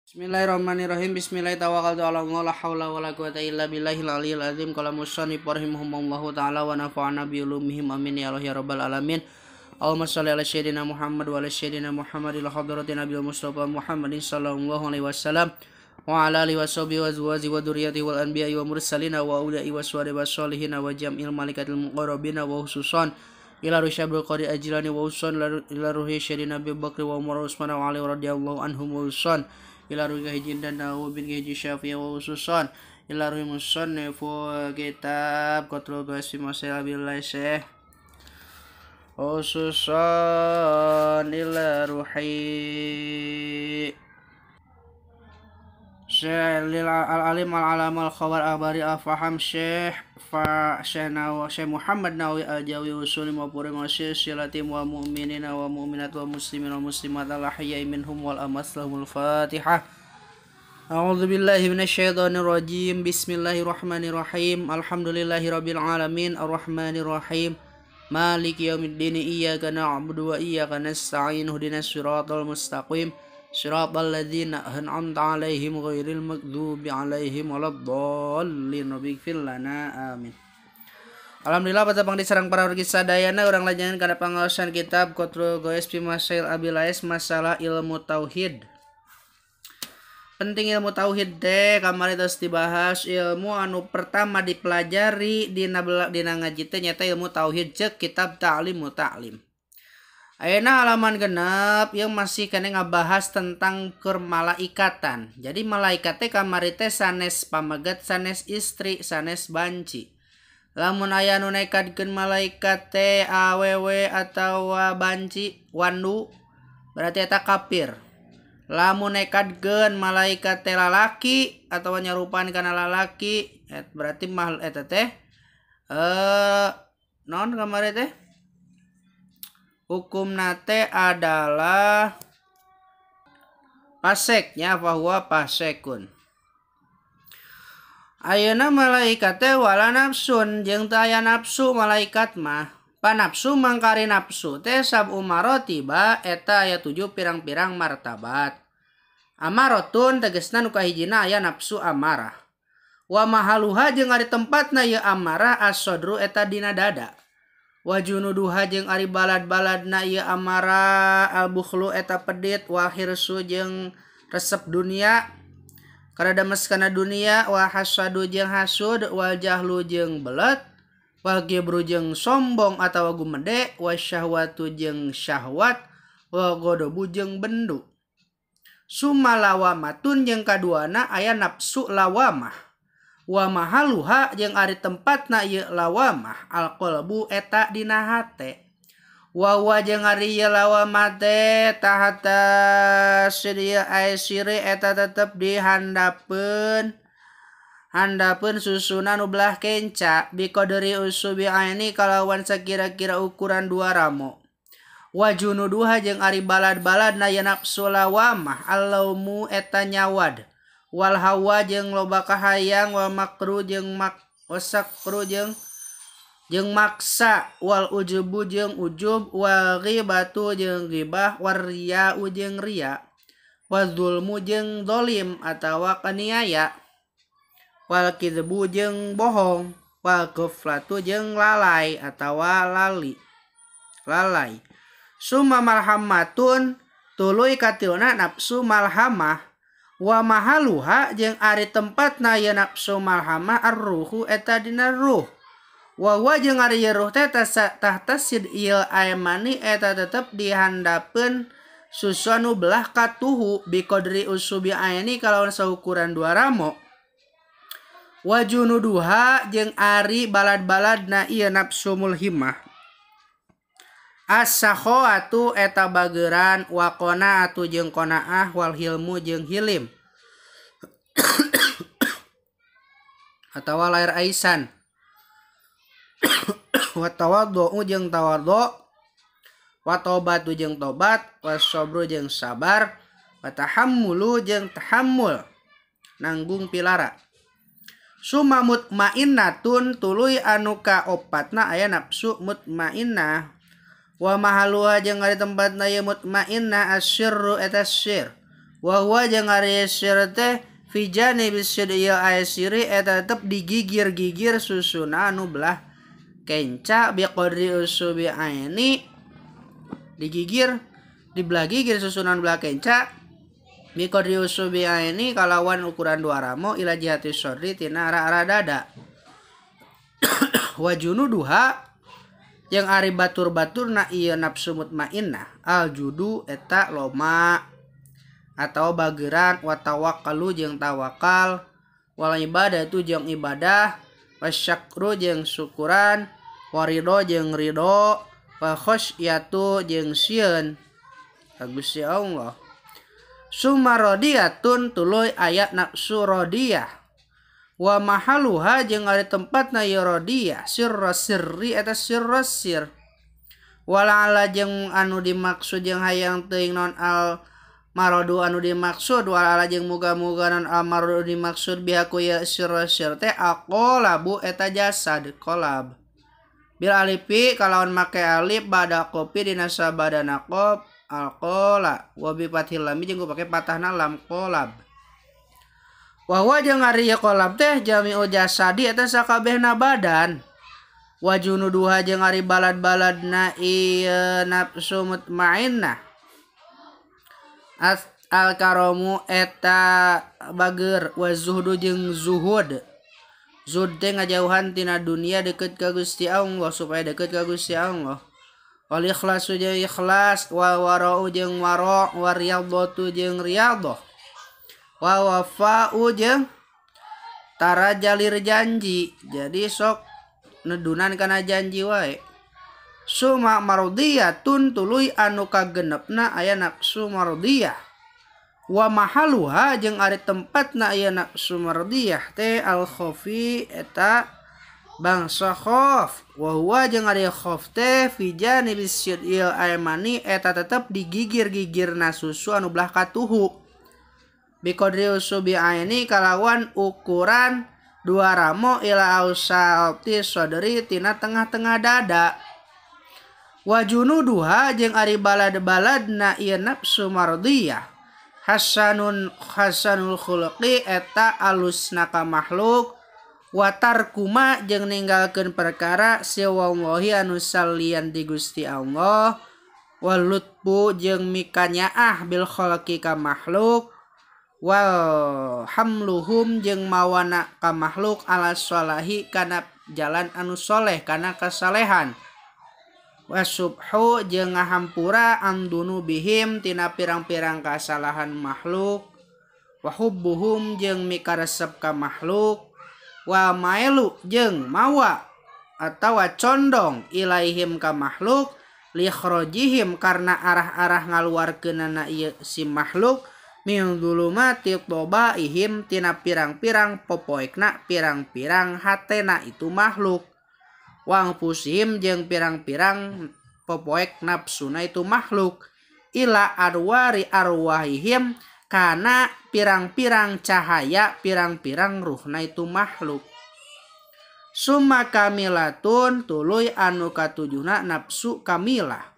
Bismillahirrahmanirrahim. Bismillahirrahmanirrahim. La haula wala quwata illa billahil aliyil azim. Qala musannif rahimahumullahu ta'ala wa nafa'ana bi ulumihim amin ya Allah ya rabbal alamin. Allahumma shalli ala sayyidina Muhammad wa ala sayyidina Muhammadil hadratin nabiyil mustafa Muhammadin sallallahu alaihi wasallam wa ala alihi washabihi wa azwajihi wa dzurriyyatihi wal anbiya'i wa mursalina wa awliya'i waswari wassalihin wa jam'il malaikatil muqarrabina wa khususan ila ruhi Abdul Qadir Ajlani wa khususan ila ruhi sayyidina Abi Bakr wa Umar wa Utsman wa Ali radhiyallahu anhum wa khususan ila ruhi Hijin dan Nawawi bin Hiji Syafi'i wa khususan ila ruhi musannifu kitab Qatrul Qasimi Masail Billah Syekh khususan ila ruhi Syekh Al-Alim Al-Alam Al-Khabar Abari Al-Faham Syekh Syekh Muhammad Nawawi Al-Jawi usul wa puri silati wa mu'minina wa mu'minat wa muslimin wa muslimat al-ahya'i minhum wal amwat lahumul Fatihah. A'udzu billahi minasyaitonir rajim. Bismillahirrahmanirrahim. Alhamdulillahirabbil alamin arrahmanir rahim. Maliki yaumiddin. Iyyaka na'budu wa iyyaka nasta'in. Ihdinas siratal mustaqim. Siratal ladzina an'amta 'alaihim ghairil maghdubi 'alaihim waladdallin. Rabbighfir lana amin. Alhamdulillah patepang diserang para wargi sadayana urang lanjutkeun kana pangaosan kitab Qatrul Ghois fi Masail Abil Ais masalah ilmu tauhid. Penting ilmu tauhid teh kamari tos dibahas, ilmu anu pertama dipelajari dina ngaji teh nyata ilmu tauhid ceuk kitab Ta'lim Muta'lim. Ayeuna halaman 6 yang masih kene ngabahas tentang kermalaikatan. Jadi malaikat teh kamari teh sanes pameget, sanes istri, sanes banci. Lamun aya nu nekadkeun malaikat teh awewe atawa banci wandu berarti eta kafir. Lamun nekadkeun malaikat teh lalaki atawa nyarupaan kana lalaki berarti mah eta teh naon kamari teh? Hukum nate adalah paseknya bahwa pasekun. Ayeuna malaikat teh wala nafsun jeung teu aya nafsu malaikat mah. Panafsu mangkari nafsu teh sab'u marotiba eta aya 7 pirang-pirang martabat. Amarotun tegasna nu kahijina aya nafsu amarah. Wa mahaluha jeung ari tempatna ieu amarah as-sadru eta dina dada. Wa junuduha jeung ari balad-baladna ieu amarah al-bukhlu eta pedit wal hirsu jeung resep dunia karadames kana dunia wa hasadu jeung hasud wal jahlu jeung belet wal kibru jeung sombong atawa gumede wa syahwatu jeung syahwat wa ghadabu jeung bendu. Sumalawamatun jeung kaduana aya nafsu lawamah. Wa mahaluha jeung ari tempatna ieu lawamah alqalbu eta dina hate. Wa wa jeung ari ieu lawamah teh tahta siri aisiri eta tetep dihandapeun handapeun susunan nu belah kenca biqadri usubi aini kalawan sakira-kira ukuran 2 ramo. Wa junuduha jeung ari balad-baladna ieu nafsu lawamah allaumu eta nyawad. Wal hawa jeung loba kahayang wal makru jeung wasakru jeung maksa wal ujubu jeung ujub wal ghibatu jeung ghibah war riya'u jeung riya wal zulmu jeung dolim atawa kaniaya wal kidzebu jeung bohong wal ghaflatu jeung lalai atawa lali lalai. Summa malhamatun tuluy katilna nafsu malhamah. Wa mahaluha jeung ari tempatna ieu nafsu malhamah arruhu eta dina ruh. Wa wa jeung ari ieu ruh teh tahta sidil aymani eta tetep dihandapeun susu anu belah katuhu biqadri usubi aini kalawan saukuran 2 ramo. Wa junuduha jeung ari balad-baladna ieu nafsu mulhimah. As-sakhawatu eta bageran wa qanaatu jeung qanaah wal hilmu jeung hilim atawa lair aisan wa tawadhu jeung tawadhu wa taubatu jeung tobat wa sabru jeung sabar wa tahammulu jeung tahammul nanggung pilara. Summa mutmainnatun tuluy anu kaopatna aya nafsu mutmainnah. Wa mahaluha jeung ari tempatna ieu mutmainnah asyirru eta syir. Wa huwa jeung ari sir teh fi janibis syidil aisiri eta tetep digigir-gigir susuna anu belah kenca biqadri usubi aini digigir dibelah gigir susunan belah kenca biqadri usubi aini kalawan ukuran dua ramo ila jihati sodri tina arah-arah dada. Wa junuduha yang ari batur-baturna ieu nafsu mutmainnah al judu eta loma atau bageran wa tawakkalu jeung tawakal wal ibadatu jeung ibadah wasyakru jeung syukuran waridho jeung ridho wa khasyatu jeung sieun ka Gusti Allah. Summa radiyatun tuluy aya nafsu radiyah wa mahaluha jeung ari tempatna ieu radiyah sirra sirri eta sirra sir wala ala jeung anu dimaksud jeung hayang teuing non al maradu anu dimaksud wala ala jeung muga-muga non al maradu dimaksud bihaku ya sirra sir teh aqolabu eta jasad qolab bil alifi kalawan make alif bada kopi dina sabadana qaf al qola wa bi fathil lam jeung pake patahna lam qolab. Wa huwa jeung ari qolab teh jami'u jasadi eta sakabehna badan. Wa junuduha jeung ari balad-baladna ieu nafsu mutmainnah al karamu eta bager wa zuhdu jeung zuhud. Zuhud teh ngajauhan tina dunia deket ka Gusti Allah supaya deket ka Gusti Allah. Wal ikhlasu jeung ikhlas wal wara'u jeung wara' wa riyadhatu jeung riyadhah wa wafa'u jeung tara jalir janji. Jadi sok nedunan kana janji wae. Suma mardiyatun tuluy anu kagenepna aya nafsu mardiyah wa mahaluha jeung ari tempatna aya nafsu mardiyah teh al khafi eta bangsa khauf wa huwa jeung ari khauf teh fi janibis syidil aymani eta tetep digigir-gigirna susu anu belah katuhu biqadri usubi aini kalawan ukuran dua ramo ila ausalti sodri tina tengah-tengah dada. Wa junuduha jeung ari balad-baladna ieu nafsu mardiyah hasanun hasanul khuluqi eta alusna ka makhluk wa tarkuma jeung ninggalkeun perkara siwallahi anu salian di Gusti Allah wal lutfu jeung mikanyaah bil khalqi ka makhluk wal hamluhum jeung mawana ka makhluk ala sholahi kana jalan anu soleh kana kasalehan wasubhu jeung ngahampura andunubihim tina pirang-pirang kasalahan makhluk wa hubbuhum jeung mikaresep ka makhluk wa mailu jeung mawa atawa condong ilaihim ka makhluk likhrojihim karena arah-arah ngaluarkeunana ieu si makhluk min dzulumati tobaihim tina pirang-pirang popoekna pirang-pirang hatena itu makhluk wang pusim jeung pirang-pirang popoek nafsuna itu makhluk ila arwari arwahihim kana pirang-pirang cahaya pirang-pirang ruhna itu makhluk. Summa kamilatun tuluy anu katujuhna nafsu kamilah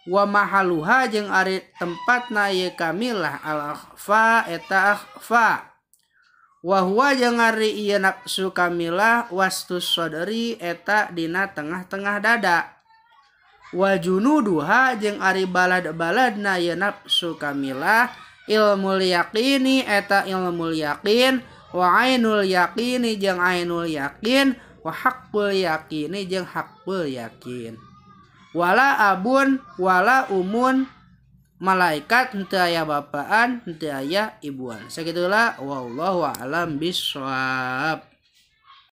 wa mahaluha jeung ari tempatna ieu kamilah al akhfa eta akhfa wa huwa jeung ari ieu nafsu kamilah wastus sadri eta dina tengah-tengah dada wa junuduha jeung ari balad-baladna ieu nafsu kamilah ilmul yaqini eta ilmul yaqin wa ainul yaqini jeung ainul yaqin wa haqqul yaqini jeung haqqul yaqin. Wala abun wala umun malaikat henteu aya bapaan henteu aya ibuan. Sagitulah wallahu a'lam bissawab.